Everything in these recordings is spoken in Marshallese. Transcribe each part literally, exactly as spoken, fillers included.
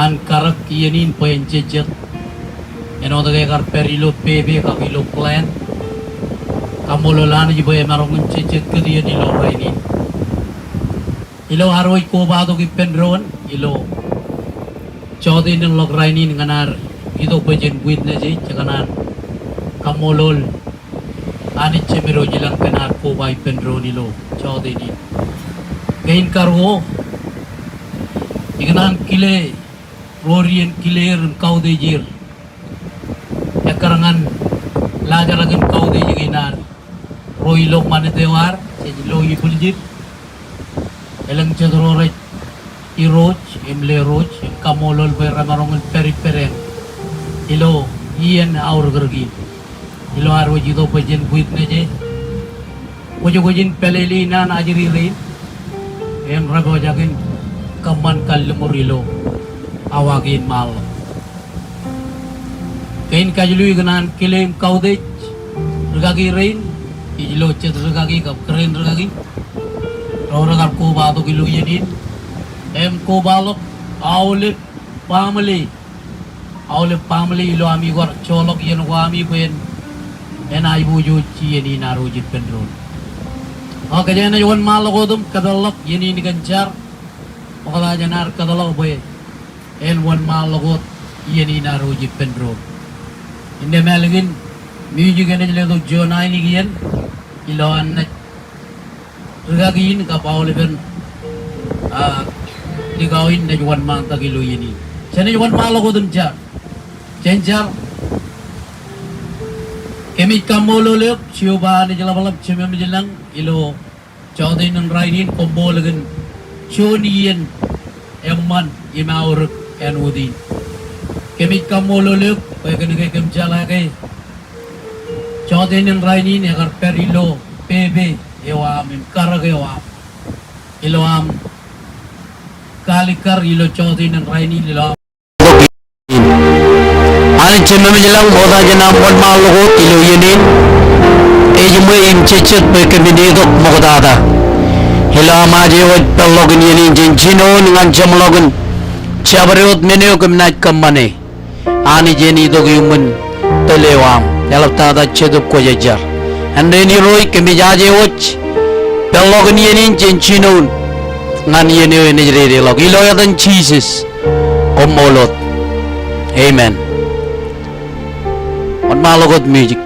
an karōk iien in bwe en jejjet. Āinwōt ke ekar pād ilo pepe kab ilo plan. Kaṃṃoolol Anij bwe emaroñ in jejjet kōn iien ilo rainin. Ilo ad wōj kobatok ippān doon ilo jọteen in ḷọk rainin ñan ad itok bwe jen witness e, jekōṇaan kaṃṃoolol Anij Jemedwōj ilañ kōn ad koba ippān doon ilo jọteen in. Kein karuo, ikōṇaan kile ro rej kile er im kautiej er. Ekkar ñan laajrak in kautiej kein ad. Ro ilo ṃanit eo ad, jej lo ibwiljid. Elōñ jet ro rej irooj im lerooj im kaṃṃoolol bwe remaroñ in pād ippād eṇ ilo iien aorōk in. Ilo ad wōj itok bwe jen witness e. Kwōjkwōj in pālele naan ajri rein im repojak in kōṃṃan kalliṃur ilo awa kein ṃaanḷọk. Kein kajilu, ikōṇaan kile im kautiej rikaki rein, ilo jet rikaki kab kōrā in rikaki, ro rekar kobatok ilo iien in im kobaḷọk aolep baaṃle, aolep baaṃle ilo ami kwaar joḷọk iien ko ami bwe en, en aiboojoj iien in ad wōj ippān doon. Ak kōjeañ naaj wōnṃaanḷọk wōt im kōpeḷḷọk iien in kōn jar, ṃokta jān ad kōtḷọk bwe en wōnṃaanḷọk wōt iien in ad wōj ippān doon. Innām ālikin music enaaj letok juon ainikien ilo an naaj rikaki in kab aolepen, ah, likao in naaj wōnṃaantak ilo iien in. Jenaaj wōnṃaanḷọk wōt im jar. Jen jar. Kōmij kaṃṃoolol eok, Jeova Anij ḷapḷap, Jemem ilañ, ilo jọteen in rainin, koṃṃool kōn juon iien eṃṃan im aorōk āinwōt in. Kōmij kaṃṃoolol eok bwe kōnke kōm jeḷā ke jọteen in rainin ekar pād ilo pepe eo aṃ im karōk eo aṃ. Ilo aṃ kaalikkar ilo jọteen in rainin, ilo aṃ Anij Jemem ilañ, ṃokta jān am wōnṃaanḷọk wōt ilo iien in. Ejiṃwe im jejjet bwe kōmin itok ṃoktata. Ilo am aje wōj peḷḷọk in iien in jān jinoin ñan jeṃḷọkin jabdewōt men eo kōm naaj kōṃṃane. Anij, en itok iuṃwin tōl eo aṃ. Eḷaptata Jetōb Kwōjarjar. Āindein Irooj, kōmij aje wōj peḷḷọk in iien in jān jinoin ñan iien eo enaaj dedeḷọk. Ilo etan Jisōs. Koṃṃool wōt. Amen. Wōnṃaanḷọk wōt music.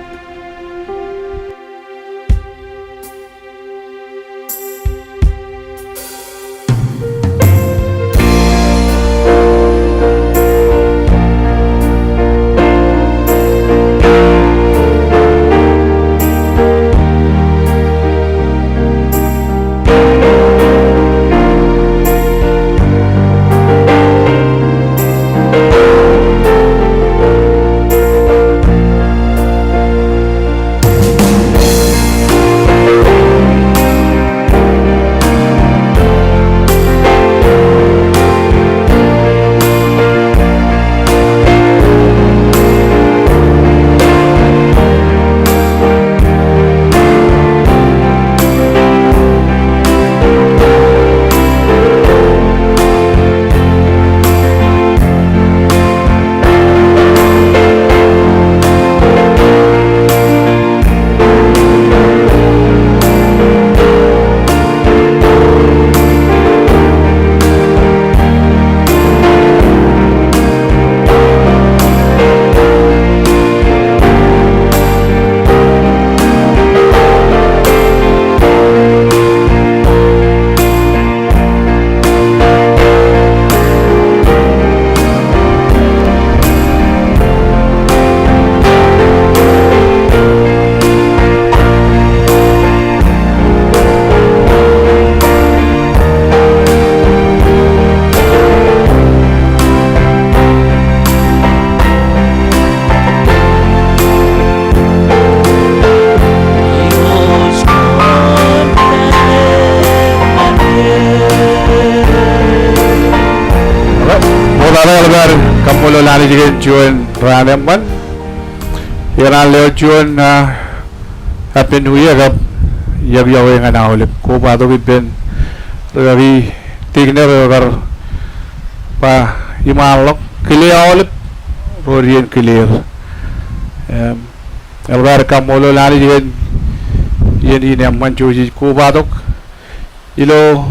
Ṃokta ḷọk, eḷap ad kaṃṃoolol Anij kōn juon raan eṃṃan. Ikōṇaan lewōj juon, ah, Happy New Year kab iọkiọkwe ñan aolep. Kobatok ippān rikaki Tignor eo ekar ba iṃaanḷọk, kile aolep ro rej kile er. Im, eḷap aer kaṃṃoolol Anij kōn iien in eṃṃan, jouj im kobatok ilo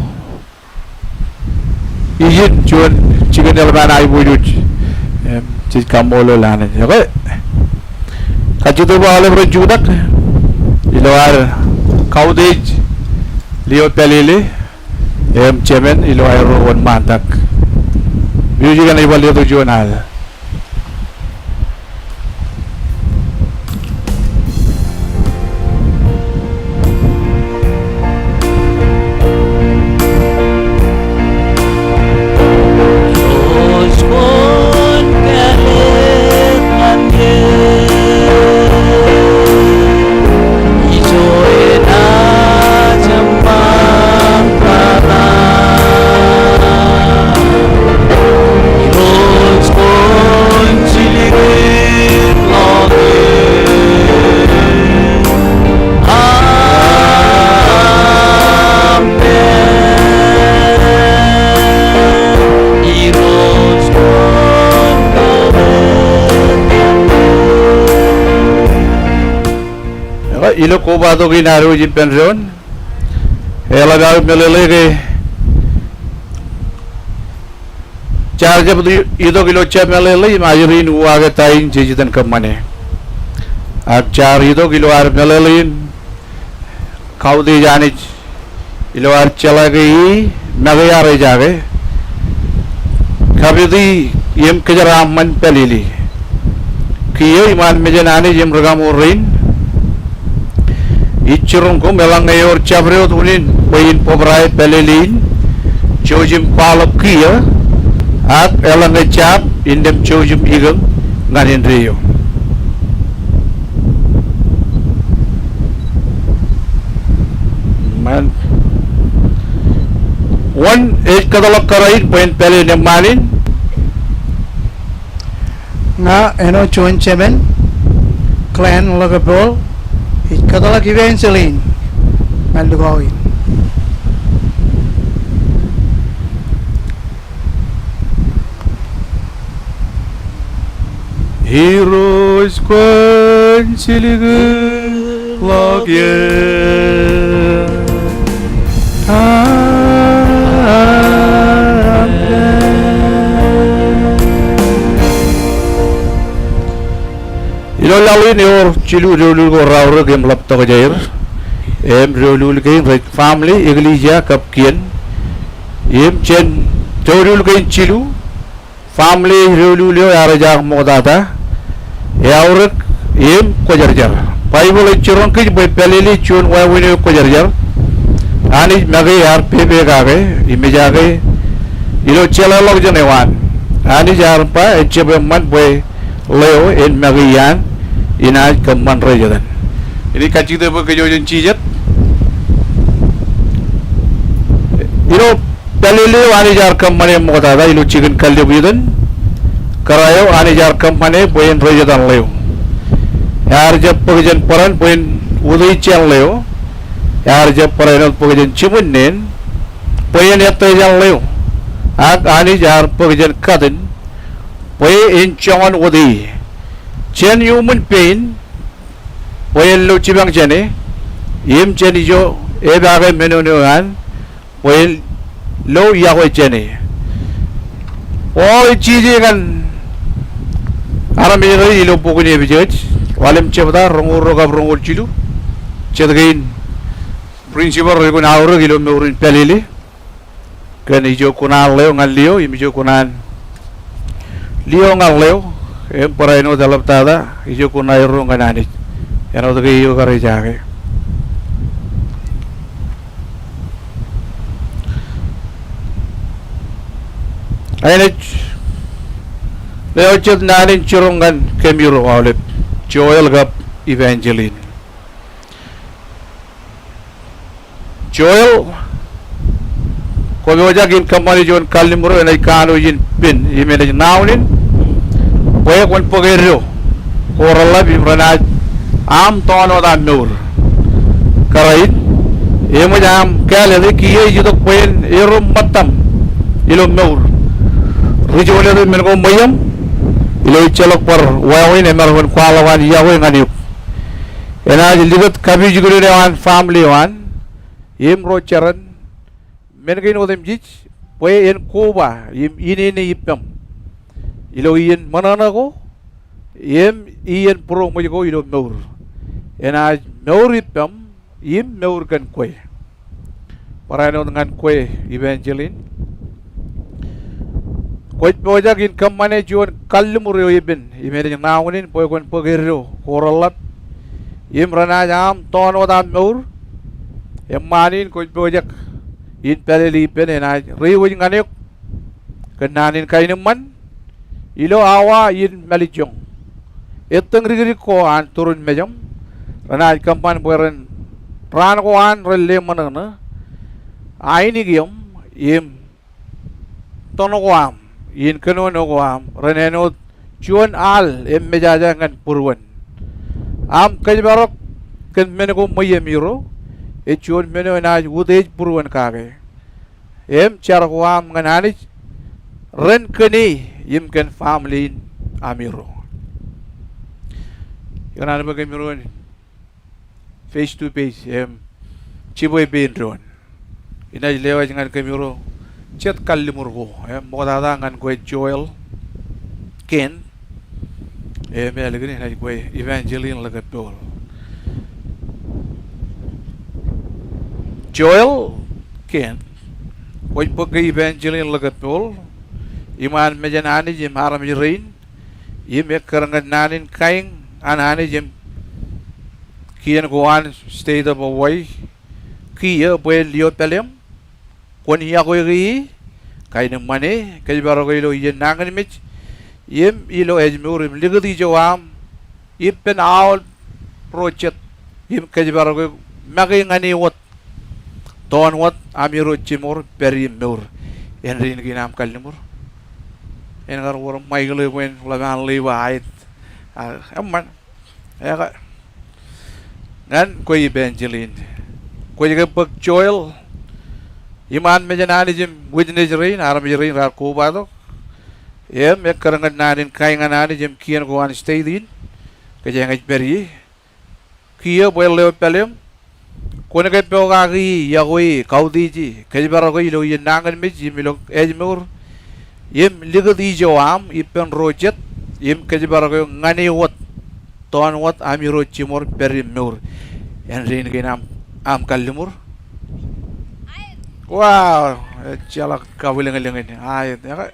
ijin juon jikin eḷap an aiboojoj. Im, jej kaṃṃoolol Anij. Okay. Kajjitōk bwe aolep ren jutak ilo ad kautiej Leo Pelele im jemān ilo aerro wōnṃaantak. Music eṇ ej bar letok juon al. Ilo kobatok in ad wōj ippān doon, eḷap aō meḷeḷe ke jaar jab itok ilo jab meḷeḷe im ajri in uwaake ta in jej iten kōṃṃane. Ak jaar itok ilo ad meḷeḷe in kautiej Anij ilo ad jeḷā ke e make ear ejaake kapiti im kōjeraaṃṃan Pelele. Kiiō iṃaan mejān Anij im rikaṃo rein, ij jiroñ koṃ eḷaññe ewōr jabdewōt unin bwe in bōbrae Pelele in, jouj im kwaḷọk kiiō, ak eḷaññe jab, innām jouj im ikōñ ñan indeeo. Amen. Wōn ej kōtḷọk kōrā in bwe en pāle neṃṃaan in? Ña āinwōt juon jemān, Glenn Lukapol, ij kōtḷọk Evangeline ñan likao in. Irooj kwōn jiljilḷọk eō. Amen. Ilo laḷ in ewōr jilu doulul ko raorōk im ḷap tokjāer. Im doulul kein rej family, eklejia kab kien. Im jān doulul kein jilu, family doulul eo ear ejaak ṃoktata, eaorōk im kwōjarjar. Baibōḷ ej jiroñ kōj bwe pālele juon wāween eo kwōjarjar. Anij make ear pepe kake im ejaake ilo jeḷāḷọkjeṇ eo an. Anij ear ba ejjab eṃṃan bwe ḷeo en make iaan, inaaj kōṃṃan ri-jetan. Inaaj kajjitōk bwe kōj jen jijet. Ilo pālele eo Anij ear kōṃṃane ṃoktata ilo jikin kallib iten, kōrā eo Anij ear kōṃṃane bwe en ri-jetan ḷeo. Ear jab bōk jān bōran bwe en utiej jān ḷeo. Ear jab barāinwōt bōk jān jiṃwin neen bwe en ettā jān ḷeo. Ak Anij ear bōk jān katin bwe en joñan wōt e jān iuṃwin pein, bwe en lo jipañ jāne, im jān ijo epaake menono eo an, bwe en lo iọkwe jāne. O, ej jeje ñan armej ro ilo bok in Epesōs, ḷalem jebta, roñoul ruo kab roñoul jilu, jet kein principal rej kōn aorōk ilo mour in pālele. Kōn ijo kuṇaan ḷeo ñan lio, im ijo kuṇaan lio ñan ḷeo, im barāinwōt eḷaptata ijo kuṇaerro ñan Anij. Āinwōt ke eo kar ejaake. Inaaj lewōj jet naan in jiroñ ñan kōmiro aolep, Joel kab Evangeline. Joel, kwōpojak in kōṃṃane juon kalliṃur eo enaaj kanooj in pen im enaaj ṇaun in bwe kwōn bōk eddo ko reḷap im renaaj aṃ tọọn wōt aṃ mour. Kōrā in, eṃōj aṃ kāālōt e, kiiō ej itok bwe en erom ṃōttaṃ ilo mour. Ri-joḷọk men ko ṃweiōṃ, ilo ejjeḷọk bar wāween emaroñ in kwaḷọk an yokwe ñan eok. Enaaj likūt kapijuknen eo an family eo an, im ro jeran, men kein otemjej, bwe en koba im inene ippaṃ ilo iien ṃōṇōṇō ko, im iien būroṃōj ko ilo mour. Enaaj mour ippaṃ im mour kōn kwe. Barāinwōt ñan kwe, Evangeline. Kwōj pojak in kōṃṃane juon kalliṃur eo epen im enaaj ṇaoṇ in bwe kwōn bōk eddo ko reḷḷap im renaaj aṃ toon wōt aṃ mour. Eṃṃaan in kwōj pojak in pālele ippān enaaj reiwōj ñan eok kōn naan in kaenōṃṃan ilo awa in mālejjoñ. Ettōñ dikdik ko an turin mejaṃ renaaj kōṃṃan bwe ren, raan ko an ren leṃōṇōṇō ainikieṃ im toṇ ko aṃ im kōnono ko aṃ ren āinwōt juon al im mejaja ñan būruon. Aṃ kōjparok kōn men ko ṃweiōṃ Irooj, ej juon men eo enaaj utiej būruon kake. Im jar ko aṃ ñan Anij ren kōn e im kōn family in aṃ Irooj. Ikōṇaan bwe kōmro en face to face im jibwe pein doon. Inaaj lewōj ñan kōmro jet kalliṃur ko im ṃoktata ñan kwe Joel Ken. Im ālikin inaaj kwe Evangeline Lōkappool. Joel Ken, kwōj bōk ke Evangeline Lōkappool iṃaan mejān Anij im armej rein im ekkar ñan naan in kaeñ an Anij im kien ko an state of Hawaii. Kiiō bwe en lio pāleṃ, kwōn yokwe e, kaenōṃṃane, kōjparok e ilo iien nañinmej im ilo ājmour im likūt ijo aṃ ippān aolep ro jet im kōjparok eok make ñan e wōt toon wōt aṃ Irooj jiṃor pād im mour. Āindein kein aṃ kalliṃur. En kar wōr Michael e bwe en ḷap an ḷe ba aet. A, eṃṃan. Ekwe. Ñan kwe Evangeline. Kwōj ke bōk Joel iṃaan mejān Anij im witness rein, armej rein raar kobatok. Im ekkar ñan naan in kaeñ an Anij im kien ko an state in. Kōjeañ ej pād ie. Kiiō bwe en lio pāleṃ, kwōn ke pokake e, yokwe e, kautiej e, kōjparok e ilo iien nañinmej im ilo ājmour im likūt ijo aṃ ippān ro jet im kōjparok eok ñan e wōt toon wōt aṃ Irooj jiṃor pād im mour. Āindein kein aṃ, aṃ kalliṃur. Wow, ejjeḷọk kabwilōñlōñ in. Aet, ekwe,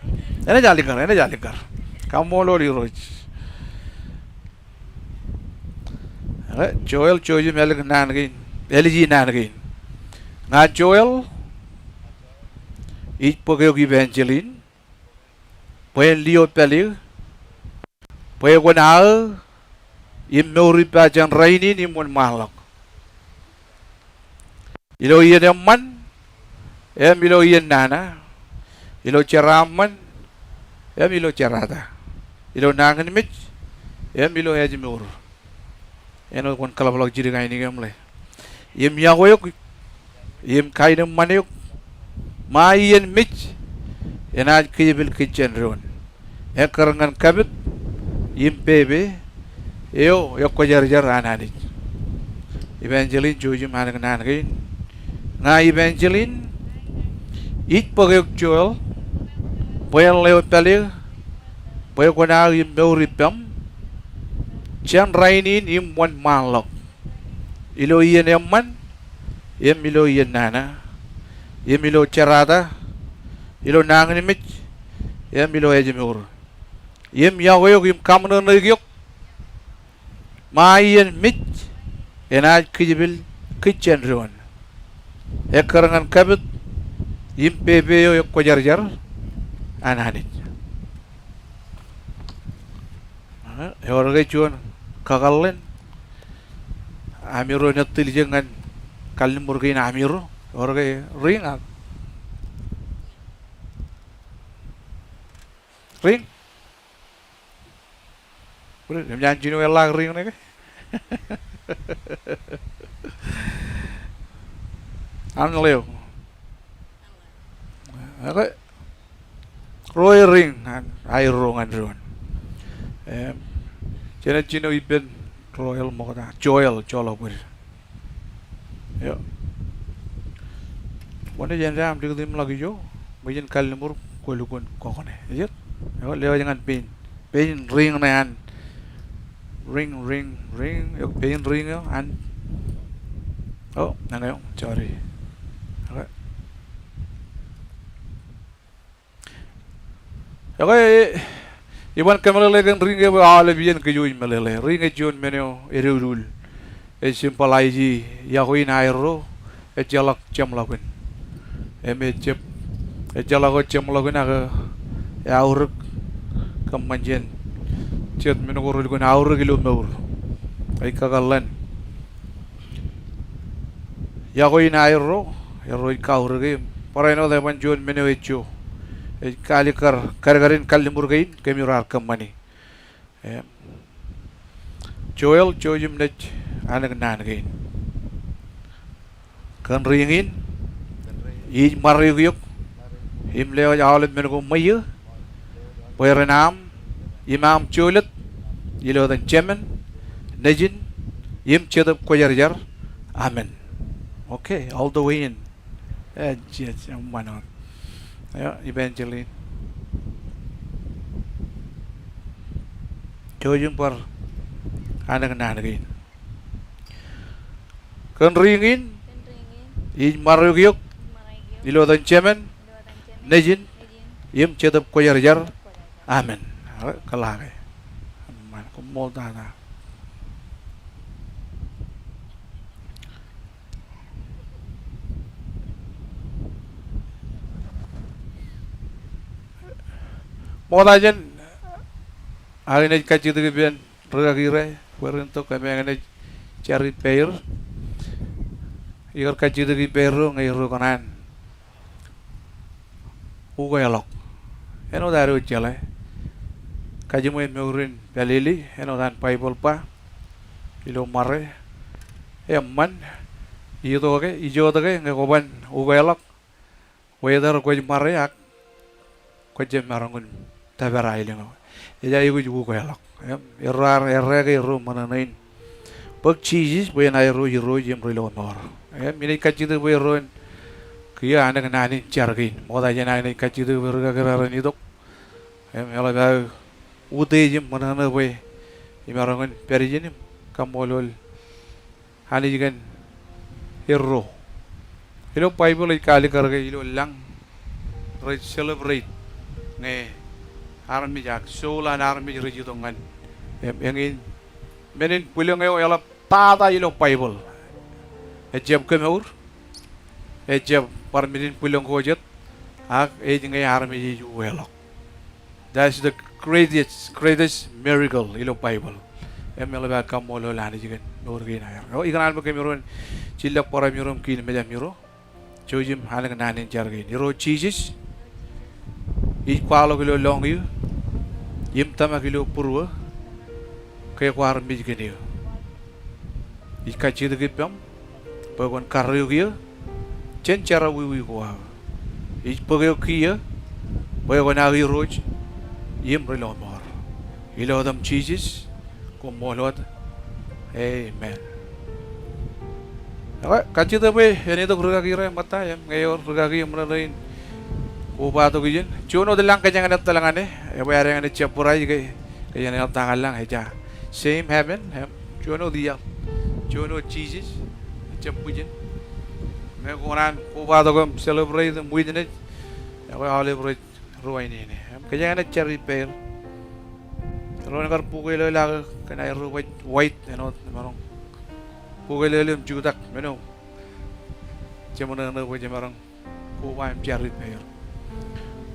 enaaj alikkar, enaaj alikkar. Kaṃṃoolol Irooj. Ekwe, Joel, jouj im ālik naan kein, āliji naan kein. Ña Joel, ij bōk eok Evangeline bwe en lio pāl eō, bwe kwōn aō im mour ippa jān rainin im wōnṃaanḷọk. Ilo iien eṃṃan, im ilo iien nana, ilo jeraaṃṃan, im ilo jerata, ilo nañinmej, im ilo ājmour. Āinwōt kwōn kaḷapḷọk jidik ainikieṃ ḷe. Im yokwe eok, im kaenōṃṃan eok, ṃae iien mej, enaaj kōjepel kōj jān doon. Ekkar ñan kapit im pepe eo ekwōjarjar an Anij. Evangeline, jouj im ālik naan kein. Ña Evangeline, ij bōk eok Joel bwe en lio pāl eō, bwe kwōn aō im mour ippaṃ jān rainin im wōnṃaanḷọk. Ilo iien eṃṃan, im ilo iien nana, im ilo jerata, ilo nañinmej, im ilo ājmour. Im yokwe eok im kaṃōṇōṇōik eok, ṃae iien mej enaaj kōjepel kōj jān doon. Ekkar ñan kapit im pepe eo ekwōjarjar an Anij. Ewōr ke juon kakōḷḷe in amiro en etiljek ñan kalliṃur kein amiro? Ewōr ke ring ak? Ring? Bōlen, im jān jino eḷḷaak ring ṇe ke? An ḷeo? Ekwe. Ro eo ring ñan aerro ñan doon. Im, jenaaj jino ippān ro eo ṃokta, Joel, joḷọk bōd. Eo. Wōn ej āindein aṃ likūt im ḷak ijo, ṃōjin kalliṃur kwō lukkuun kọkne. Ej jet? Eo, lewōj ñan pein. Pein ring ṇe an. Ring, ring, ring. Eo, pein ring eo an. Oh, ñan eo, sorry. Okay. Ekwe, iban kōmeḷeḷe kōn ring eo bwe aolep iien kōj wōj meḷeḷe. Ring ej juon men eo edoulul. Ej symbolize yokwe in aerro ejjeḷọk jeṃḷọkin. Im ejjab, ejjeḷọk wōt jeṃḷọkin ak eaorōk kōṃṃan jān jet men ko relukkuun aorōk ilo mour. Ej kakōḷḷe yokwe in aerro, erro ej kaorōke. Barāinwōt eban juon men eo ejjo. Ej kaalikkar kadkadin kalliṃur kein, kōmiro ar kōṃṃani. Im, Joel, jouj im naaj anōk naan kein. Kōn ring in, ij ṃare eok eok im lewōj aolep men ko ṃweiō, bwe ren aṃ im aṃ jolōt, ilo etan Jemān, Nejin, im Jetōb Kwōjarjar. Amen. Okay, all the way in. Eh, jet, eṃṃan wōt. Eo, Evangeline. Jouj im bar anōk naan kein. Kōn ring in, ij ṃare eok eok, ilo etan Jemān, Nejin, im Jetōb Kwōjarjar. Amen. Kōḷaake. Eṃṃan, koṃṃool tata. Ṃokta jān, ak inaaj kajjitōk ippān rikaki ro, bwe ren itok kōmeañ naaj jar ippāer. Ikar kajjitōk ippāerro ñe erro kōṇaan ukeḷọk. Āinwōt ad wōj jeḷā. Kajiṃwe mour in pālele, āinwōt an Baibōḷ ba. Ilo ṃare. Eṃṃan. Itok ke, ijotok ke, ñe kwōban ukeḷọk. Whether kwōj ṃare ak kwōjjab maroñ in tōpar aelōñ eo. Ej aikuj ukeḷọk. Im, erro ar errā ke erro ṃōṇōṇō in bōk Jisōs bwe en aerro Irooj im ri lọmọọr. Im, inaaj kajjitōk bwe erro en kiiō anōk naan in jar kein. Ṃokta jān aō inaaj kajjitōk bwe rikaki raar itok. Im, eḷap aō utiej im ṃōṇōṇō bwe imaroñ in pād ijin im kaṃṃoolol Anij kōn erro. Ilo Baibōḷ ej kaalikkar ke ilo lañ rej celebrate ñe armej ak soul an armej rej itok ñan. Im, eñin men in bwilōñ eo eḷap tata ilo Baibōḷ. Ejjab kōmour, ejjab bar men in bwilōñ ko jet, ak ej ñe armej ej ukeḷọk. That's the greatest, greatest miracle ilo Baibōḷ. Im eḷap aō kaṃṃoolol Anij kōn mour kein aer. O, ikōṇaan bwe kōmiro en jillọk bōrāmiro im kiin mejamiro. Jouj im anōk naan in jar kein. Irooj Jisōs, ij kwaḷọk ilo lọñiō im tōmak ilo būruō ke kwaar mej kōn eō. Ij kajjitōk ippaṃ bwe kwōn karreoik eō jān jerọwiwi ko aō. Ij bōk eok kiiō bwe kwōn aō Irooj im ri lọmọọr. Ilo etaṃ Jisōs, koṃṃool wōt. Amen. Ekwe, kajjitōk bwe en itok rikaki ro ṃōtta, im ñe ewōr rikaki im ṃōṇōṇō in kobatok ijin. Juon wōt lañ kōjeañ etal ñan e, ebwe adeañ jab bōraij ke, kōjeañ etal ñan lañ, ejja. Same heaven, im juon wōt iiaḷ. Juon wōt Jisōs, ejjab bwijin. Ñe kwō kōṇaan kobatok im celebrate im witness, ekwe aolep rej ruwainene. Im kōjeañ jar ippāer. Ro en kar bukwelōlō ak kōn aerro baj white, āinwōt emaroñ bukwelōlō im jutak, men eo jeṃōṇōṇō bwe jemaroñ koba im jar ippāer.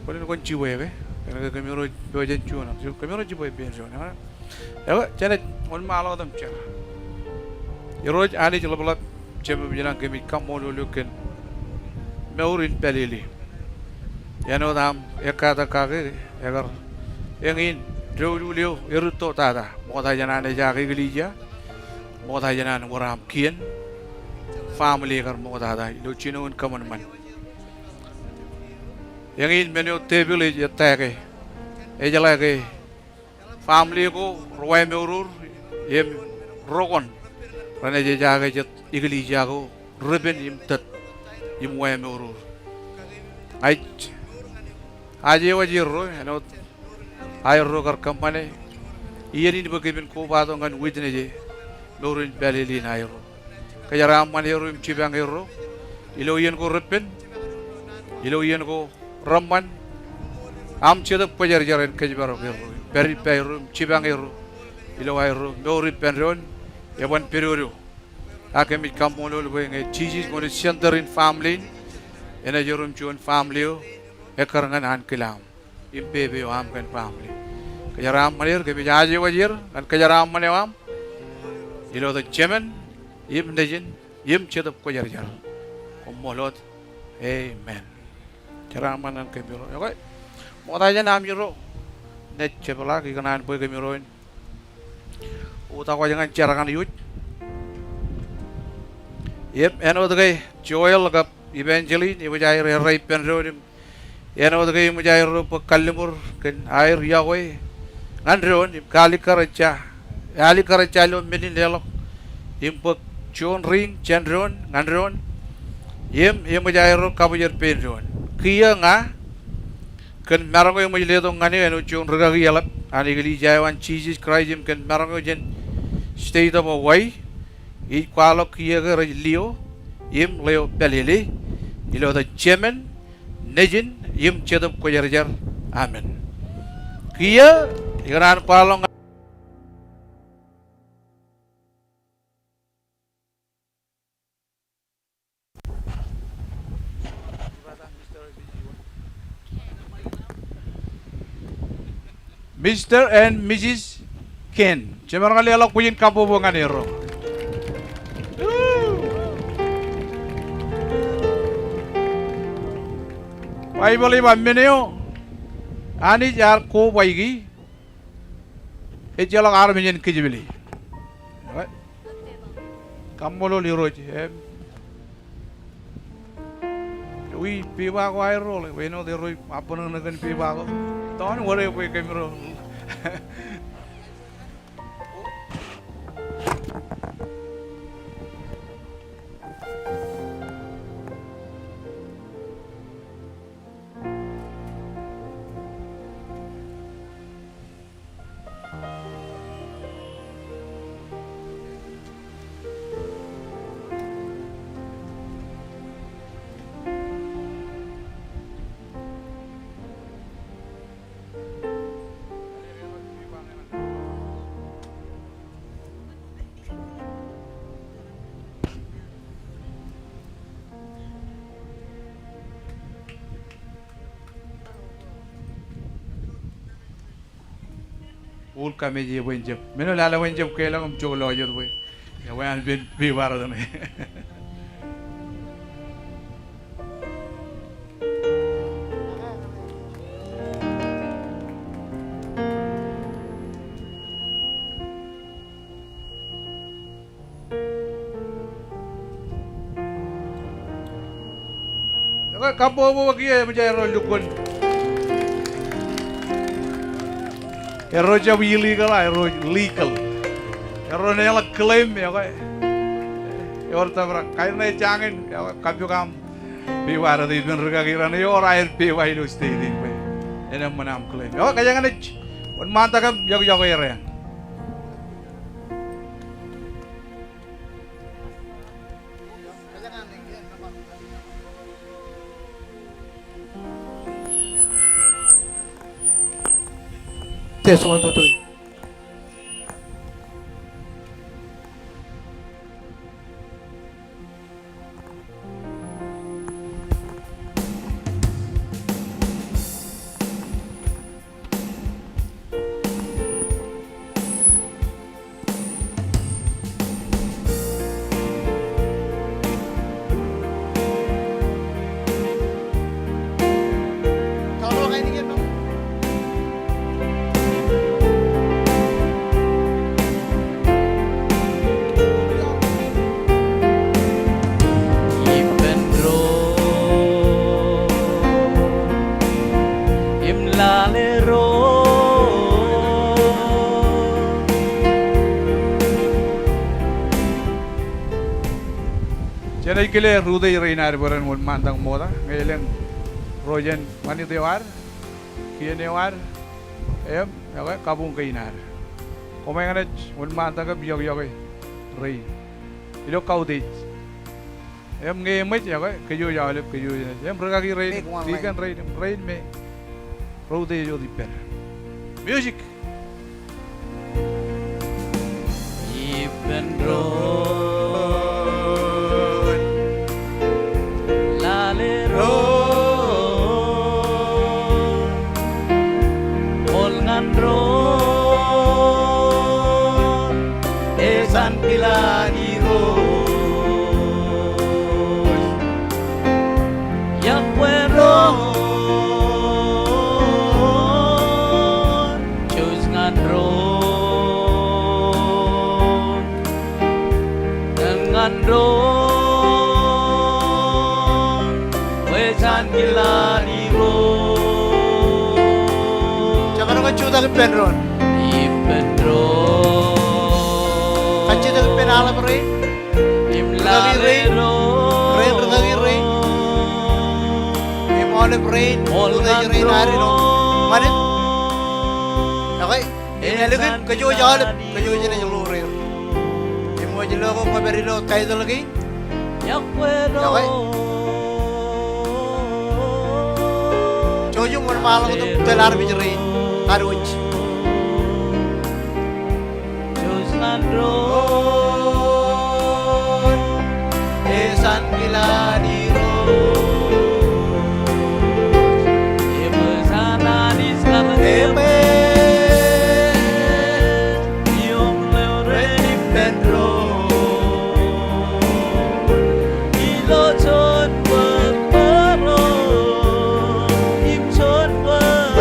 Kwōlen kwōn jibwe ke, kōnke kōmiro ej pojak juon, kōmiro ej jibwe ippān juon. Ekwe, jenaaj wōnṃaanḷọk wōt im jar. Irooj Anij ḷapḷap, Jemem ilañ, kōmij kaṃṃoolol eok kōn mour in pālele. Āinwōt aṃ ekkatak kake, ekar eñin doulul eo erūtto tata. Ṃokta jān an ejaak eklejia, ṃokta jān an wōr aṃ kien, family ekar ṃoktata ilo jinoin kōṃanṃan. Eñin men eo tepil ej ettā ke, ejeḷā ke family ko, ri-wāmour ro im ro koṇ renaaj ejaake jet eklejia ko, repen im tōt im wāmour ro. Ña ij ajewōj erro āinwōt aerro kar kōṃṃane iien in bwe kōmin kobatok ñan witness e mour in pālele in aerro. Kōjeraaṃṃan erro im jipañ erro ilo iien ko repen, ilo iien ko reṃṃan. Aṃ Jetōb Kwōjarjar en kōjparok erro, pād ippa erro im jipañ erro ilo aerro mour ippān doon eban pedodo. Ak kōmij kaṃṃoolol bwe ñe Jisōs kwōnaaj center in family in, enaaj erom juon family eo ekkar ñan ankilaṃ im pepe eo aṃ kōn family. Kōjeraaṃṃan er, kōmij ajewōj er ñan kōjeraaṃṃan eo aṃ ilo etan Jemān im Nejin im Jetōb Kwōjarjar. Koṃṃool wōt. Amen. Jeraaṃṃan ñan kōmro. Okay. Ṃokta jān aṃiro, naaj jepḷaak ikōṇaan bwe kōmro en utakwōj ñan jar kaṇ iwōj. Im āinwōt ke Joel kab Evangeline eṃōj aer errā ippān doon im āinwōt ke eṃōj aerro bōk kalliṃur kōn aer yokwe ñan doon im kalikkar ejja, alikkar ejja ilo men in leḷọk im bōk juon ring jān doon ñan doon im eṃōj aerro kabōjrak pein doon. Kiiō ña kōn maroñ eo eṃōj letok ñan eō āinwōt juon rikaki eḷap an eklejia eo an Jisōs Kraist im kōn maroñ eo jān state of Hawaii, ij kwaḷọk kiiō ke rej lio im ḷeo pālele ilo etan Jemān, Nejin im Jetōb Kwōjarjar. Amen. Kiiō, ikōṇaan kwaḷọk ña Mister and Missus Ken. Jemaroñ ke leḷọk bwijin kabbokbok ñan erro. Baibōḷ ej ba men eo Anij ear kobaiki ejjeḷọk armej en kōjepele. Kaṃṃoolol Irooj. Im wi pepa ko aerro ḷe, bwe āinwōt erro ej abṇōṇō kōn pepa ko. Toon wōr e bwe kōmro. Ul kameje bwe en jab. Men eo lale bwe en jab kelọk im jok lọjet bwe. Ewi an pen pepa eo ṇe. Ekwe, kabbokbok kiiō eṃōj aerro lukkuun. Erro jab illegal, erro legal. Erro en eḷak claim, ekwe. Ewōr tōprak, kain ṇe jañin, ekwe, kappok aṃ pepa eo, ippān rikaki raṇ eo, ewōr aer pepa ilo state in bwe en eṃṃan aṃ claim. Ekwe, kōjeañ naaj wōnṃaantak im yokwe, yokwe er eañ. Test, one, two, three. Ej kile ri utiej rein ad bwe ren wōnṃaantak ṃokta, ñe elōñ ro jān ṃanit eo ad, kien eo ad, im, ekwe, kabuñ kein ad. Koṃ ñan ej wōnṃaantak im iọkiọkwe rein ilo kautiej. Im ñe eṃōj, ekwe, kōj aolep, kōj ej. Im rikaki rein, dikon rein, im rein me ro utiej wōt ippād. Music. Ippān doon, lale doon, ṃool ñan doon, esan kilaal Irooj. Iọkwe doon, jouj ñan doon, ñan doon, bwe esan kilaal Irooj. Jekdọọn ke jutak ippān doon. Ippān doon. Kajjitōk ippān aḷap rein. Im rikaki rein, rein rikaki rein, im aolep rein, utiej rein ad ilo ṃanit. Ekwe, im ālikin kōj aolep, kōj jenaaj ḷoor er. Im wōj lo ke kwōpād ilo title kein. Ekwe. Jouj im wōnṃaanḷọk wōt im tōl armej rein ad wōj. Jouj ñan doon, esan kilaal Irooj. Eṃōj an Anij kar eṃṃan, im ḷeo ren ippān doon. Ilo juon bōk bōro, im juon bōk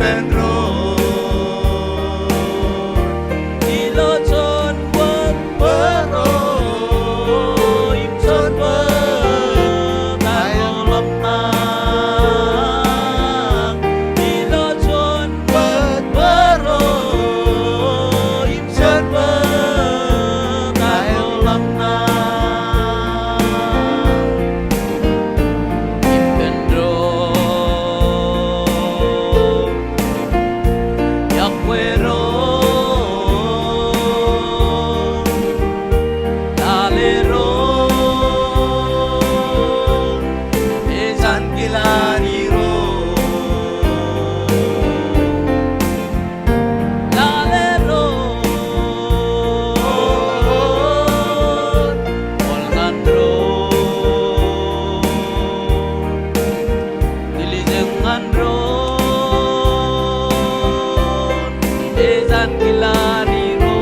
ippān doon. Ilo juon wōt bōro im juon wōt aolep ṇaṃ. Ilo juon wōt bōro im juon wōt aolep ṇaṃ. Ippān doon, iọkwe doon, lale doon, ej ankilaan doon. Lale doon, ṃool ñan doon, tiljek ñan doon, ej ankilaan doon.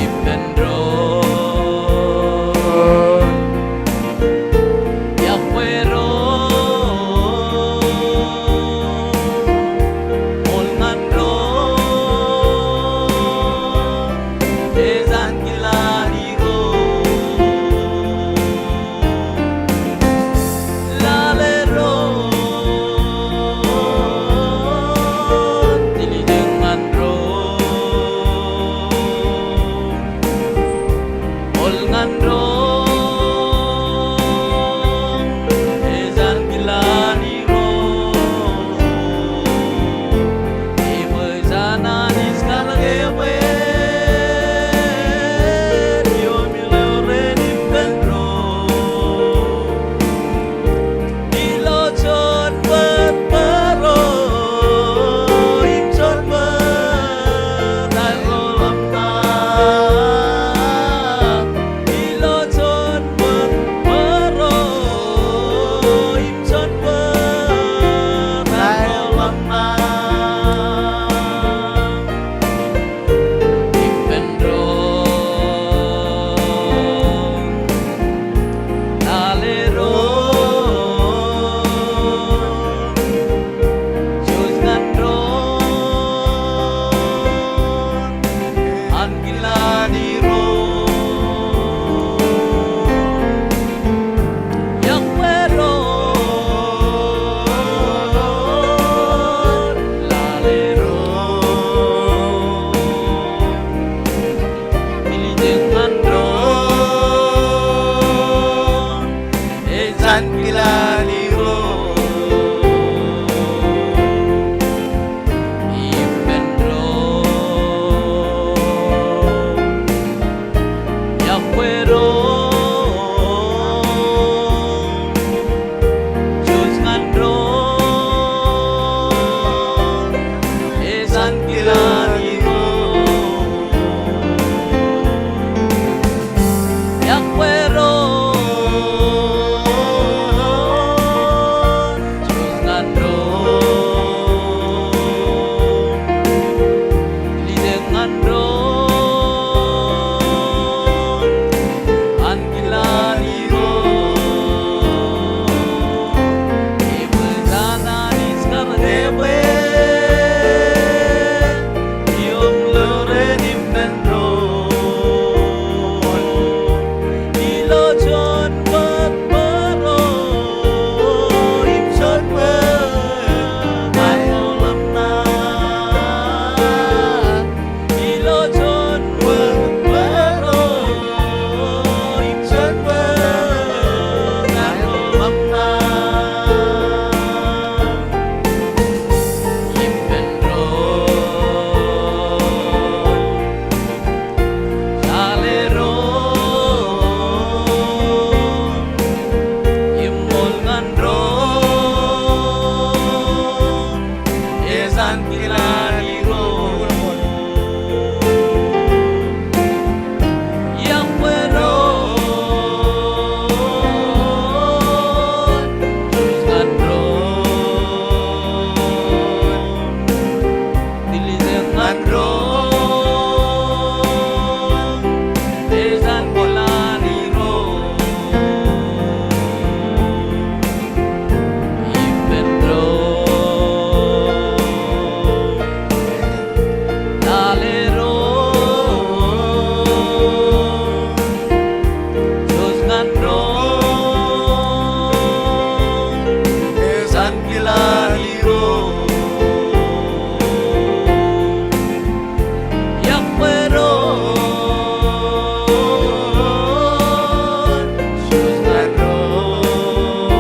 Ippān doon, iọkwe doon, ṃool ñan doon, ej ankilaan doon. Lale doon, Ankilaan Irooj, iọkwe doon, joj ñan doon,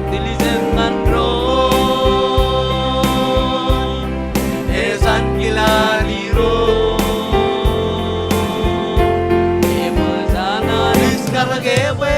tiljek ñan doon, ej ankilaan Irooj, eṃōj an Anij karōk ebwe.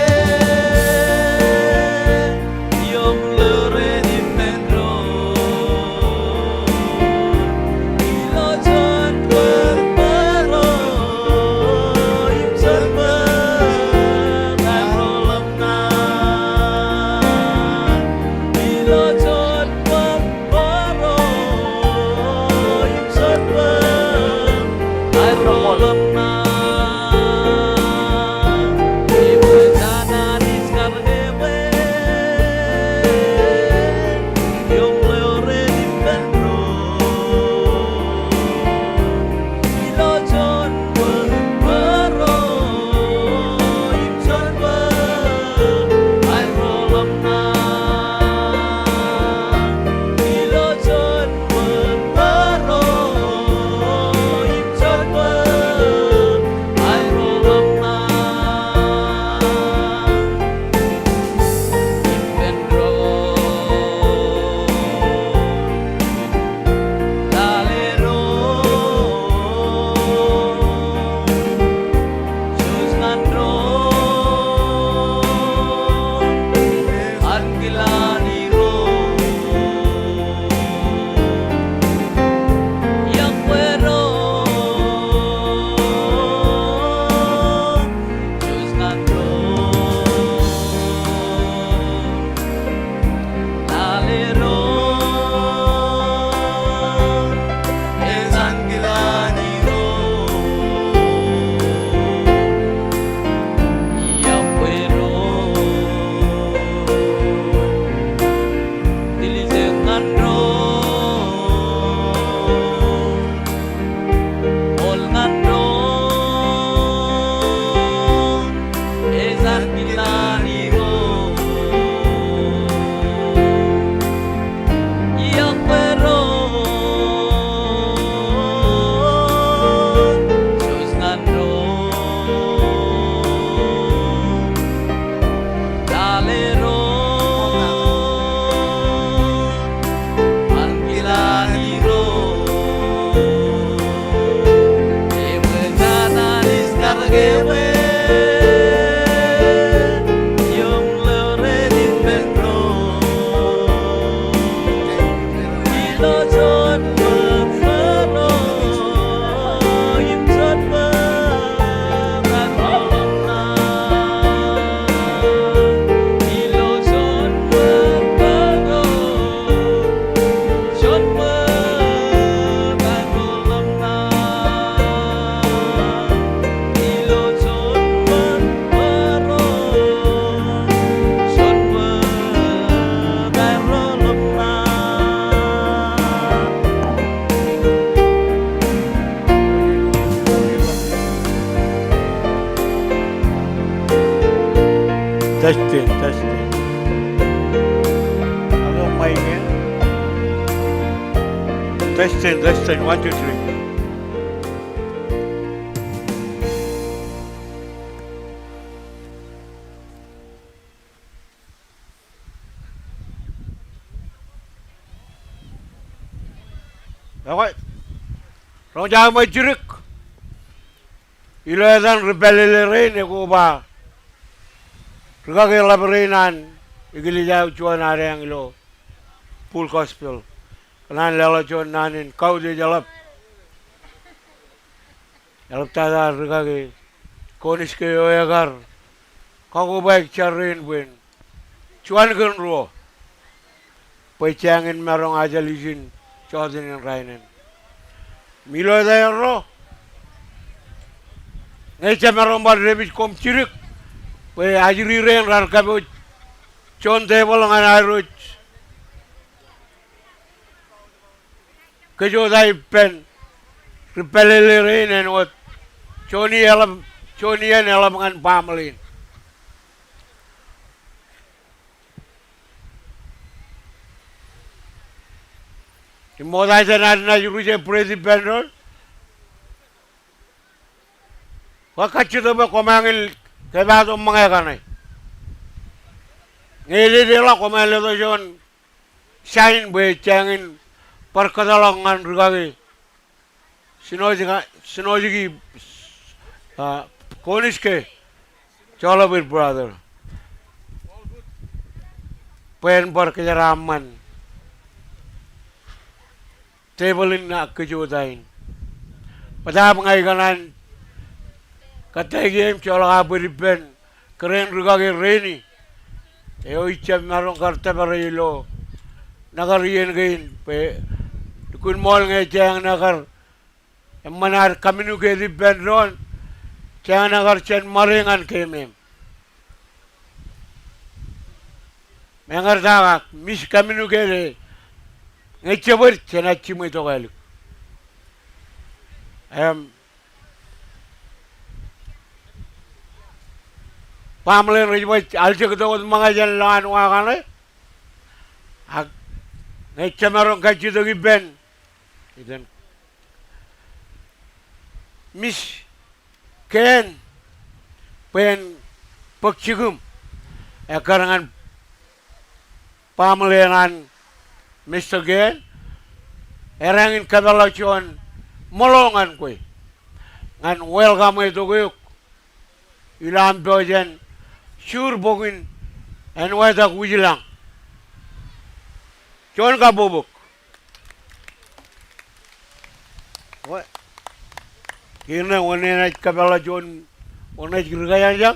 Testing, testing. Hello, mic in. Testing, testing. One, two, three. Ekwe, roñjake ṃōj jidik. Ilo etan ri pālele rein ekoba rikaki eḷap rein an eklejia eo juon ad eañ ilo Full Gospel. Kōṇaan leḷọk juon naan in kautiej eḷap. Eḷaptata rikaki Koniske eo ekar kakobaik jar rein bwe en juon kōn ruo bwe ejjañin maroñ ajal ijin jọteen in rainin. Im ilo etaerro ñe jemaroñ bar dāpij koṃ jidik bwe ajri rein raar kapooj juon tebōḷ ñan ad wōj kōjota ippān ri pālele rein en wōt juon iien eḷap, juon iien eḷap ñan baaṃle in. Im ṃokta jān ad naaj ruj e bwidej ippān doon, bwe kajjitōk bwe koṃ añin kepaak tok ṃōñā kaṇe. Ñe ededeḷọk koṃ ar letok juon sign bwe ejjañin bar kōtḷọk ñan rūkaki Snow City, Snow City, ah, Koniske, joḷọk bwe brother, bwe en bar kōjeraaṃṃan tebōḷ in ak kōjota in. Bōtaab ña ikōṇaan kōttāik eō im joḷọk aō bōd ippān kōrā in rūkaki rein, eo ij jab maroñ kar tōpare ilo nekar iien kein bwe lukkuun ṃool ñe ejjañin ekar eṃṃan ad communicate ippān doon, ejjañin ekar jān ṃare ñan keemem. Meñe ta kak miscommunicate e, ñe jebōd jenaaj jiṃwe tokālik. Im baaṃle in rej baj aljek tok wōt ṃōñā jān lowaan wa kaṇe. Ak ñe jemaroñ kajjitōk ippān, ippān Miss Ken bwe en bōk jikūṃ ekkar ñan baaṃle eṇ an Mister Ken, er añin kōpeḷḷọk juon ṃōḷo ñan kwe ñan welcome e tok eok ilo aṃ pojak in sur bok in āinwōt ak wūjlañ. Juon kabbokbok. Wōn, kiin ṇe wōn enaaj kōpeḷḷọk juon, wōn enaaj ri kōjañjañ.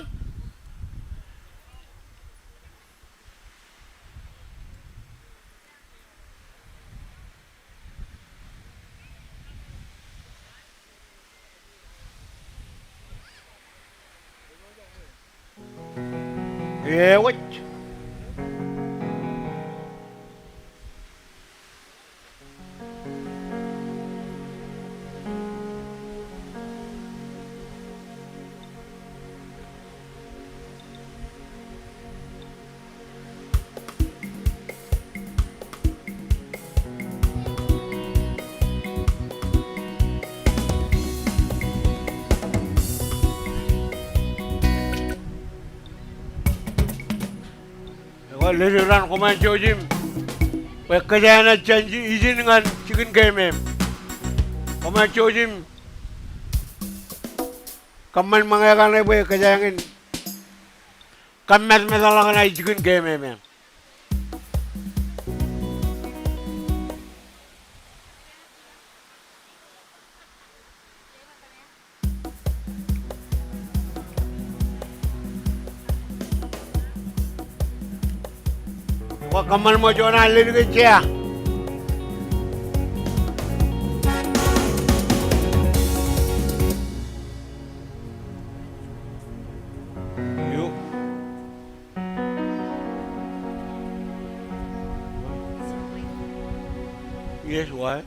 Ewōj. Ekwe, ledik raṇ koṃ an jouj im bwe kōjeañ enaaj jān ijin ñan jikin keemem. Koṃ an jouj im kōṃṃan ṃōñā kaṇe bwe kōjeañ in kōmmatmātḷọk ñan jikin keemem eṇ. Kwō kōṃṃan ṃōk juon an ledik eo jea. Yu. Yes, why?